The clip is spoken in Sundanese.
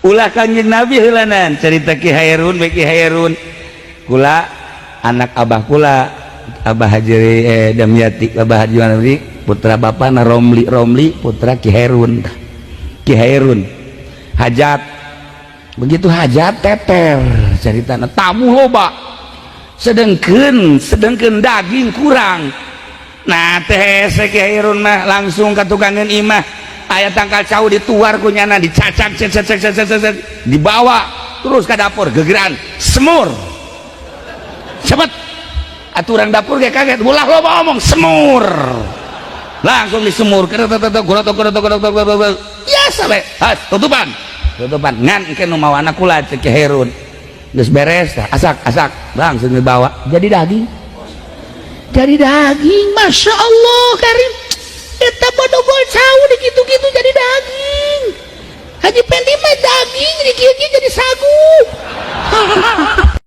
Ulah Kanjeng Nabi heulanan cerita Ki Hairun bae. Ki Hairun kula, anak abah kula, Abah Haji Damyati, Abah Haji Nabi, putra bapak na Romli, Romli putra Ki Hairun. Ki Hairun hajat, begitu hajat teter cerita tamu loba, sedengkeun sedengkeun daging kurang. Nah, teh Ki Hairun mah langsung ka tukangan imah, aya tangkal cau, dituar ku nyana, dicacak cek cek cek cek cek, dibawa terus ke dapur, gegeran semur cepet. Aturan dapur kayak kaget, ulah loba omong, semur. Langsung disemur, biasa we, tutupan tutupan ngan engke nu mawana kula, cek Ki Hairun. Geus beres, asak asak, langsung dibawa, jadi daging, jadi daging. Masya Allah karim, eta bodogol cau di gitu-gitu jadi daging. Haji Pendi mah daging.